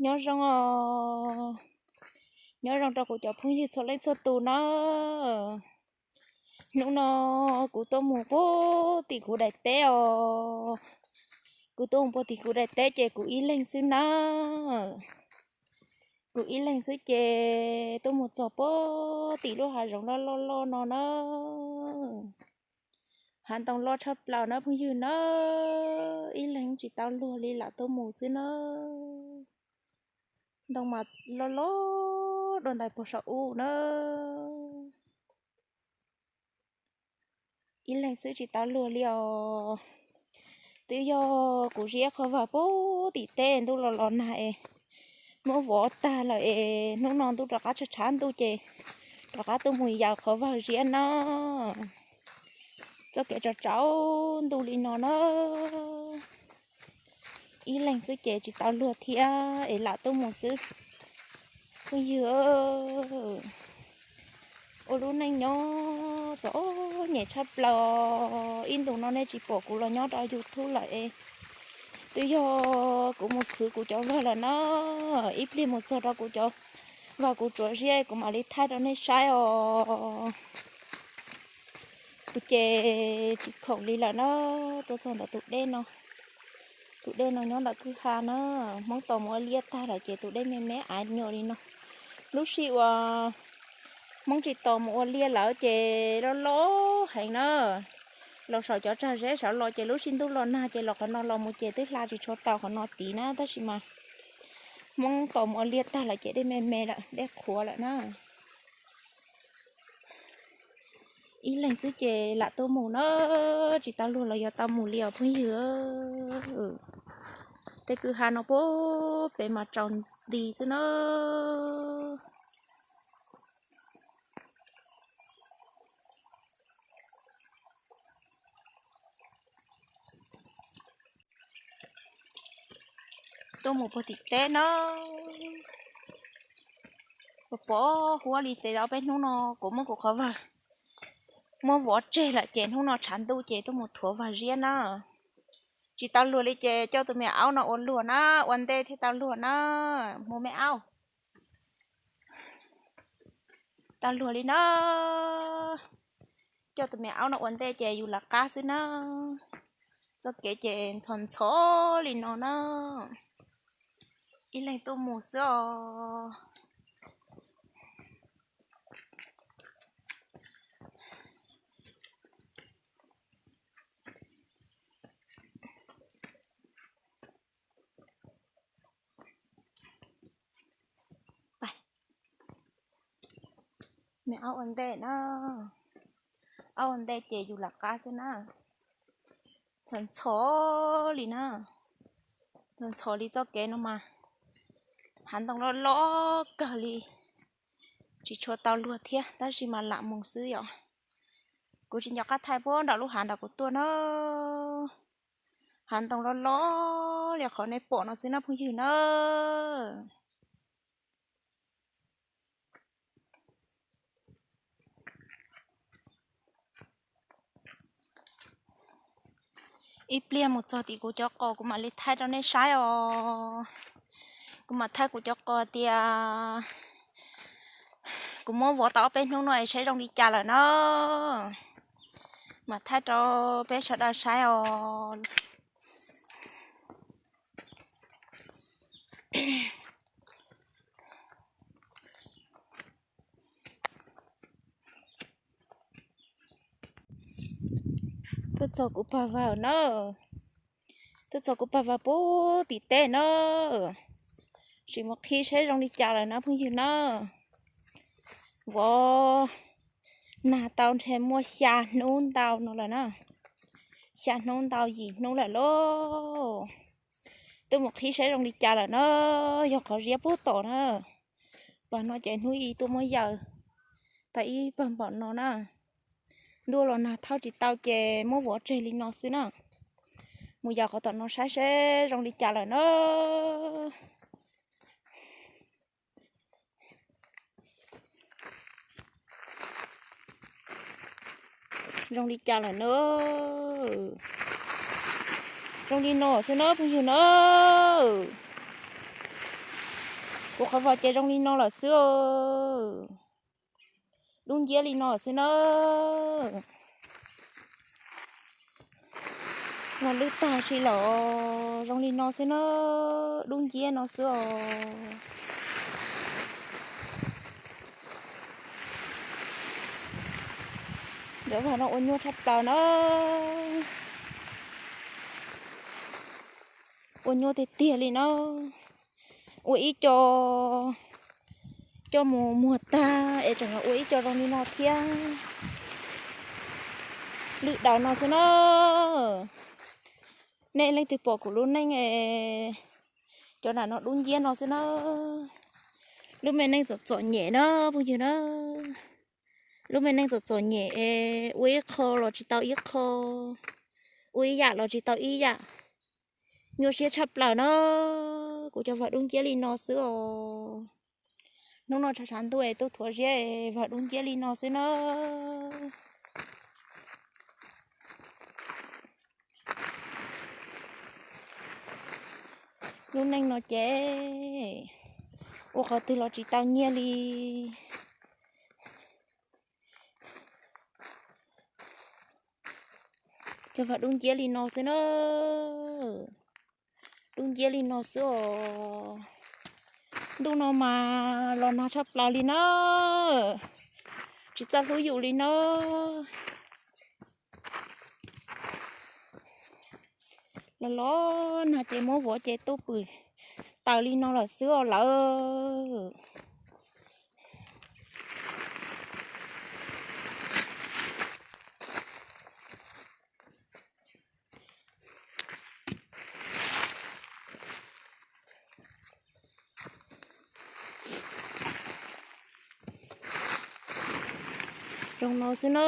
Nyob zoo os, nyob zoo rau kuv cov phooj ywg txhua leej txhua tus na. Hnub no kuv tuaj mus puag tim kuv daim teb os. Kuv tuaj mus puag tim kuv daim teb ces kuv ib leeg xwb na. Kuv ib leeg xwb ces tuaj mus txog puag tim lub hav zoov loj loj loj no na. Hav ntoo loj tshaj plaws na phooj ywg na. Ib leeg tsis tau luag li lam tuaj mus xwb na. Ntoo mas loj loj dua ntais puag saum ub na. Ib leeg xwb tsis tau luag li os. Twb yog kuv ziab qhov vag puag tim teb ntuj los los nag es muab vov tag lawm es hnub no ntuj rov qab tshav tshav ntuj ces rov qab tuaj mus yaws qhov vag ziab na. Txoj kev tsaus tsaus ntuj li no na. Ib leeg xwb ces tsis tau luag thiab es lam tuaj mus xwb. Phooj ywg, ua lub neej nyob txom nyem tshaj plaws. Ib ntus no nej tsis pom kuv los nyob rau YouTube lawm es twb yog kuv mus khwv kuv cov vag lawm na. Ib pliag mus txog rau kuv cov vag kuv tsuav ziab kuv mam li thaij rau nej saib os. Kuv ces tsis khoom li lawm na. Tuaj txog ntawm tus dej no, tus dej no nyob ntawm kwj ha na. Hmoob tos mus ua liaj tag lawm ces tus dej me me av nyuag li no. Lub sij uas Hmoob tsis tos mus ua liaj lawm ces loj loj heev na. Los saum cov tsag zeb saud los ces lub sij ntuj los nag ces los qhov no los mus ces twb hla tsis tshua tau qhov no tid na, tab sis mas Hmoob tos mus ua liaj tag lawm ces dej me me lawm, dej qhuav lawm na. Ib leeg xwb ces lam tuaj mus na, tsis tau luag los yog tau mus li os phooj ywg. Tej kwj ha no puag pem mas tsaus nti xwb na. Tuaj mus puag tim teb na, pos pos huab li ces ob peb hnub no kuv muab kuv qhov vag muab vov tseg lawm ces hnub no tshav ntuj ces tuaj mus thuav vag ziab na. Tsis tau luag li ces coj tus me aub no ua luag na, ua ntej thiaj tau luag na, mus me aub. Tau luag li na, coj tus me aub no ua ntej ces yus lawv qab xwb na. Txoj kev ces ntxhov ntxhov li no na, ib leeg tuaj mus xwb os. Me aub ua ntej na, aub ua ntej ces yus lawv qab xwb na. Ntxhov ntxhov li na, ntxhov ntxhov li txoj kev no mas hav ntoo loj loj kawg li, tsis tshua tau luag thiab tab sis mas lam mus xwb yom. Kuv tsis nco qab thaij puag nram lub hav nram kuv tuaj na, hav ntoo loj loj li qhov nej pom no xwb na phooj ywg na. Ib pliag mus txog tim kuv cov qos kuv mam li thaij rau nej saib os. Kuv mam thaij kuv cov qos tias kuv muab vov tau ob peb hnub no es saib zoo li cas lawm na. Mam thaij rau peb sawv daws saib os. Tuaj txog kuv pag vag na, tuaj txog kuv pag vag puag tim teb na. Sim mus qhib saib zoo li cas lawm na phooj ywg na. Vov nag tau ntshe muaj xya hnub ntau no lawm na, xya hnub ntau yim hnub lawm lauj. Tuaj mus qhib saib zoo li cas lawm na, yog qhov ziab puag tom na. Pag no ces hnub ib tuaj muab yaws tau ib pag npaum no na. Ntuj los nag thauj tsis tau ces muab vov tseg li no xwb na. Mus yaws qhov tom no saib seb zoo li cas lawm na. Zoo li cas lawm na. Zoo li no xwb na phooj ywg na. Kuv qhov vag ces zoo li no lawm xwb. Dub nciab li no xwb na. Los lwj tag si lawm, zoo li no xwb na. Dub nciab no xwb os. Cov vag no ua nyuaj tshaj plaws na. Ua nyuaj tiag tiag li na. Ua ib co coj mus muag tag es tseem ua ib co zoo li no thiab. Lwj daws no xwb na. Nej leej twg pom kuv lub neej, cov nram no dub nciab no xwb na. Lub me neej txom txom nyem na phooj ywg na. Lub me neej txom txom nyem es ua ib qho los tsis tau ib qho, ua ib yam los tsis tau ib yam. Nyuaj siab tshaj plaws na. Kuv cov vag dub nciab li no xwb os. Hnub no tshav tshav ntuj es tuaj thuav ziab es vag dub nciab li no xwb na. Lub neej no ces ua qhov twg los tsis tau nyiaj li. Cov vag dub nciab li no xwb na. Dub nciab li no xwb os. Ntuj no mas los nag tshaj plaws li na. Tsis txawj hlub yus li na. Los los nag ces muab vov ces tuaj pwm taws li no lawm xwb os lawm. Zoo no xwb na.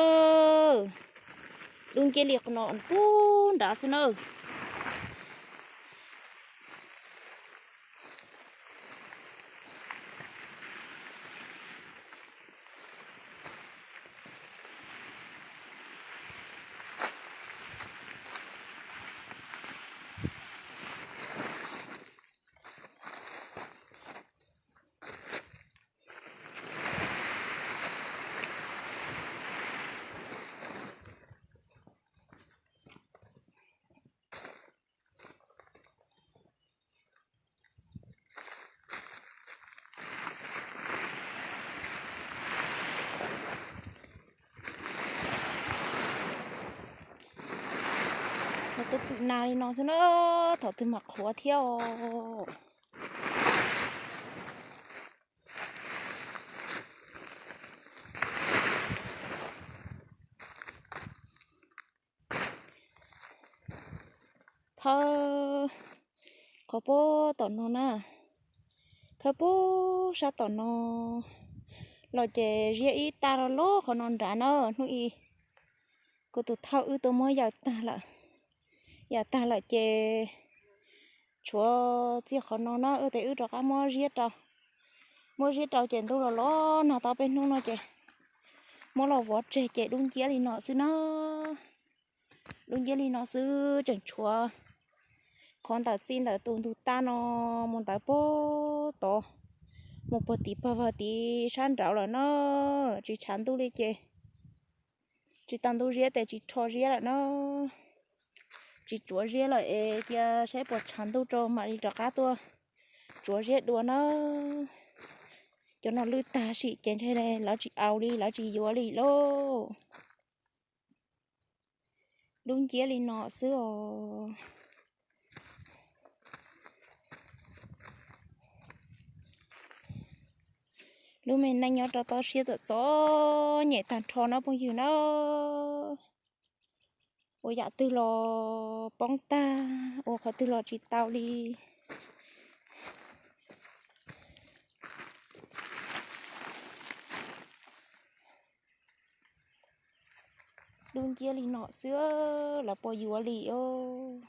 Dub nciab li qhov no pub nrad xwb na. Tuaj pwm nag li no xwb na, thaum twg mam qhuav thiab os. Khawb qhov puag tom no na, khawb puag sab tom no los ces ziab ib tag loj loj qhov no nrad na. Hnub ib kuv tus thawj wb tuaj muab yaws tag lawm, yaws tag lawm ces tshuav txiaj qhov no na, wb tes wb rov qab muab ziab rau, muab ziab rau ces ntuj los los nag tau peb hnub no ces muab los vov tseg ces dub nciab li no xwb na. Dub nciab li no xwb, tseem tshuav qhov ntawm txij ntawm tus ntug tag no mus ntawd puag tod, mus puag tim pawg vawg tid sab nraud lawm na. Tsis tshav ntuj li ces tsis tau ntub ziab tes tsis rho ziab lawm na. Tsis tsuav ziab lawm es cia saib puas tshav ntuj rau mam li rov qab tuaj tsuav ziab dua na. Cov no lwj tag sim ces ntshe lawv tsis aus li, lawv tsis yuav li lauj. Dub nciab li no xwb os. Lub me neej nyob rau toj siab txom txom nyem tag nrho na phooj ywg na. Ua yam twg los poob tag, ua qhov twg los tsis tau li. Dub nciab li no xwb, lawv puas yuav li os.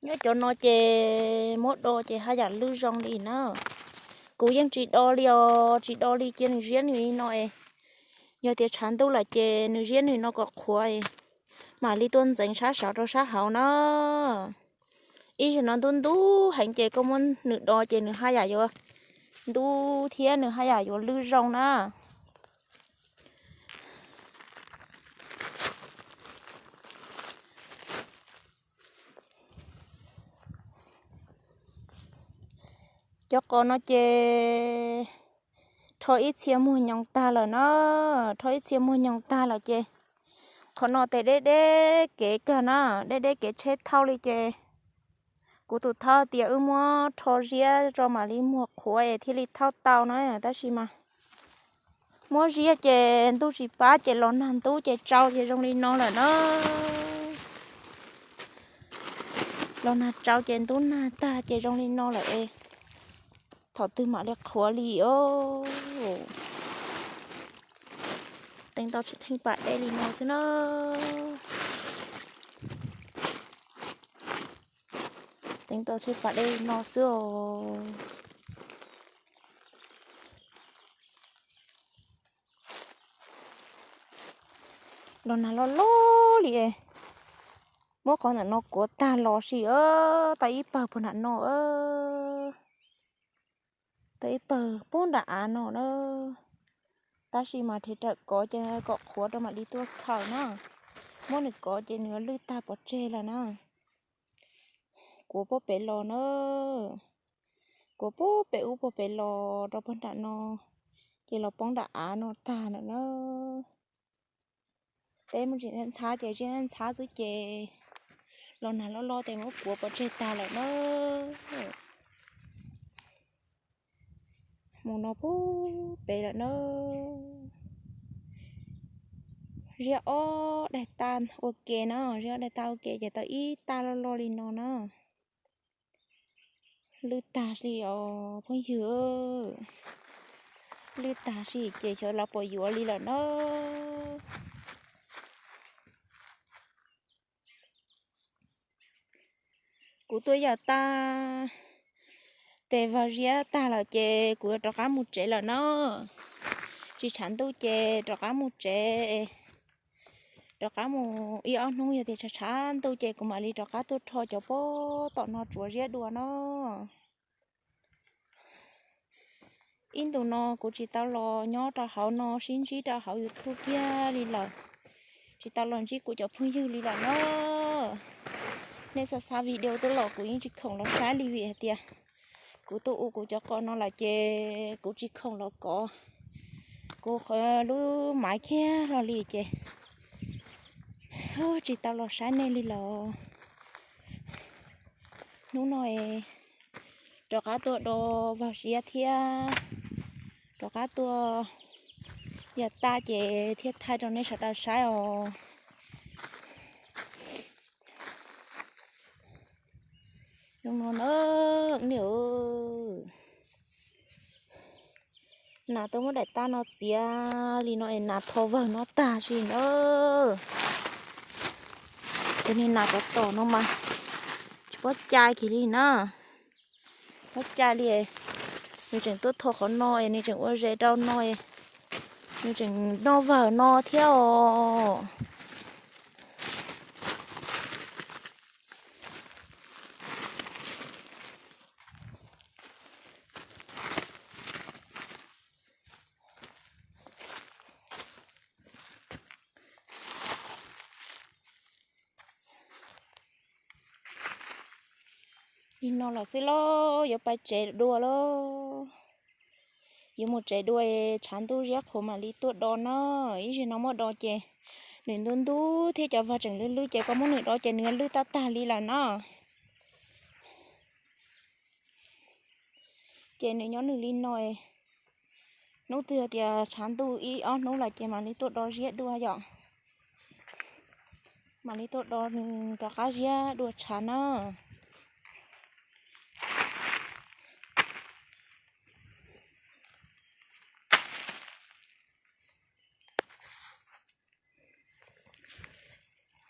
Nyob cov no ces muab do ces haj yam lwj zoo li na. Kuv yeej tsis do li os, tsis do li cia nws ziab nws li no es. Yog tias tshav ntuj lawm ces nws ziab nws no kom qhuav, mam li tuaj ntxeev sab saud rau sab hauv na. Ib zaug no ntub ntub heev ces koj muab nws do ces nws haj yam yuav ntub thiab nws haj yam yuav lwj zoo na. Cov qos no ces rho ib txhia muag nyoos tag lawm na, rho ib txhia muag nyoos tag lawm ces qhov no tes deb deb kev kawg na, deb deb kev tsheb thauj li ces kuv tus thawj tias wb muab rho ziab tso mam li muag qhuav es thiaj li thauj tau na, tab sis mas muab ziab ces ntuj tsis pab ces los nag ntub ces tsau ces zoo li no lawm na. Los nag tsau ces ntub nag tag ces zoo li no lawm es thaum twg mam li qhuav li os. Teev tau tsis theej pas dej li no xwb na. Teev tau tsis pas dej li no xwb os. Los nag loj loj li, muab qhov ntawm no kuav tag los sis tau ib pawg puag nram no, tau ib pawg puag nram av no na. Tab sis mas rhiav rawm kov ces kom qhuav rau mam li tuaj khaws na. Muab nws kov ces nws lwj tag pov tseg lawm na. Kuav puag pem los na, kuav puag pem ub puag pem los rau puag nram no, ces los poob nram av no tag lawm na. Teb muaj tsis ntxhab ces tsis ntxhab xwb ces los nag loj loj ces muab kuav pov tseg tag lawm na. Mus no puag pem lawm na. Ziab ob daig tag ua ke na, ziab ob daig tag ua ke ces tau ib tag loj loj li no na. Lwj tag li os phooj ywg, lwj tag li ces xyov los puas yuav li lawm na. Kuv tuaj yam tag, tes vag ziab tag lawm ces kuv yuav rov qab mus tsev lawm na. Tsis tshav ntuj ces rov qab mus tsev, rov qab mus ib ob hnub, yog tias tshav tshav ntuj ces kuv mam li rov qab tuaj rho cov pob tom no tsuav ziab dua no. Ib ntus no kuv tsis tau los nyob rau hauv no sib ntsib rau hauv YouTube kiag li lawm, tsis tau los ntsib kuv cov phooj ywg li lawm na. Nej xav xav video tuaj los kuv yeej tsis khoom los saib li vim hais tias kuv tuaj ua kuv cov qos no lawm ces kuv tsis khoom los kov kuv lub maiv kiag los li ces tsis tau los saib nej li los. Hnub no rov qab tuaj do vag siab thiab rov qab tuaj yam tag ces thiaj thaij rau nej sawv daws saib os. Zoo no na, nej, nas tuaj muab daim tag no txiav li no es nas tho vawg no tag si na. Cov niag nas tom tom no mas tsis paub cai kiag li na. Paub cai li, nws tseem tuaj tho qhov no es nws tseem ua zes rau no es nws tseem noj vawg no thiab os. Li no los xwb lauj, yuav pais tsev dua lauj. Yuav mus tsev dua, tshav ntuj ziab qhuav mam li tuaj do na. Ib zaug no muab do ces nws ntub ntub thiab cov vag tseem lwj lwj ces koj muab nws do ces nws lwj tab tag li lawm na. Ces nws nyob nws li no, hnub twg tias tshav ntuj ib ob hnub lawm ces mam li tuaj do ziab dua yom. Mam li tuaj do nws rov qab ziab dua tshav na.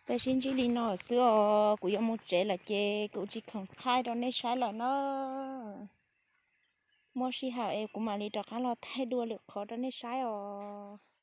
Peb sib ntsib li no xwb os, kuv yuav mus tsev lawm ces kuv tsis khoom thaij rau nej saib lawm na. Muaj sij hawm es kuv mam li rov qab los thaij dua lwm qhov rau nej saib os.